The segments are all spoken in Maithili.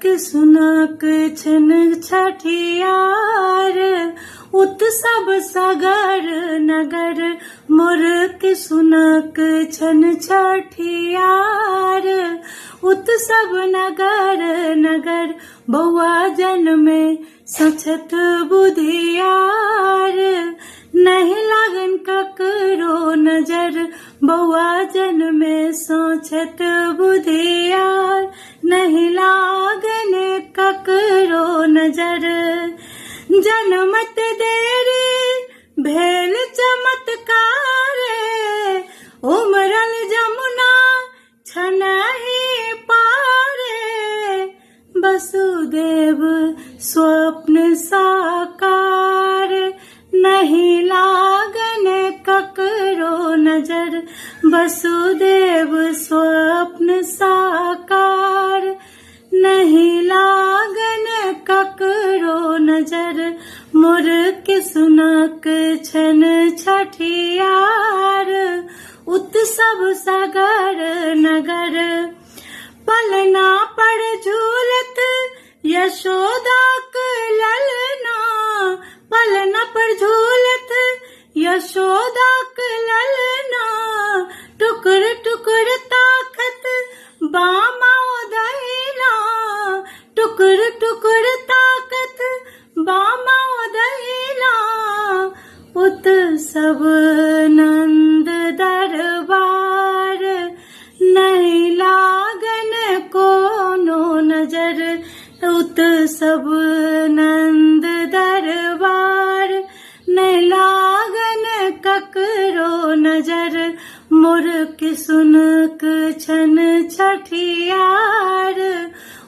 किसुनक छन छठियार, उत्सव सगर नगर। मोर किसुनक छन छठियार, उत्सव नगर नगर। बौआ जनमे सछत बुधियार, नहीं लागन ककरो नजर। बौआ जनमे सोचत बुधियार, नहीं लागन ककरो नजर। जनमत देरी भेल चमत्कार, उमरल जमुना छनहि पारे। वसुदेव स्वप्न साकार, नहीं लागन ककरो नजर। वसुदेव स्वप्न साकार, नहीं लागन ककरो नजर। मोर किसुनक छन छठियार, उत्सव सगर नगर। पलना पर झूलत यशोदाक ललना, पलना पर झूलत यशोदाक ललना। टुकुर टुकुर ताकत बामा दहिना, टुकुर टुकुर ताकत बामा दहिना। उत्सव नंद दरबार, नहीं लागन कोनो नजर। उत्सव नंद दरबार, नहीं लागन ककरो नजर। मोर किसुनक छन छठियार,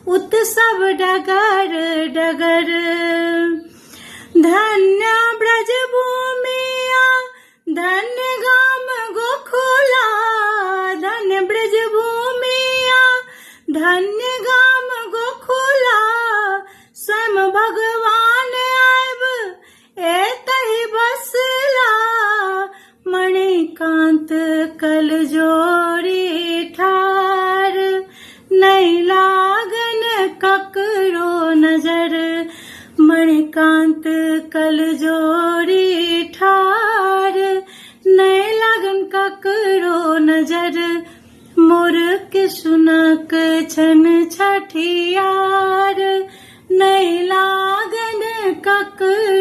उत्सव डगर डगर। धन्य ब्रज भूमिया धन्य गाम गोखुला, धन्य ब्रज भूमिया धन्य गाम गोखुला। स्वयं भगवान आयब एतहि बसला, मणिकांत कल जोड़ी ठार, नहीं लागन ककरो नजर। मणिकांत कल जोड़ी ठार, नहीं लागन ककरो नजर। मोर किसुनक छन छठियार, नहीं लागन ककरो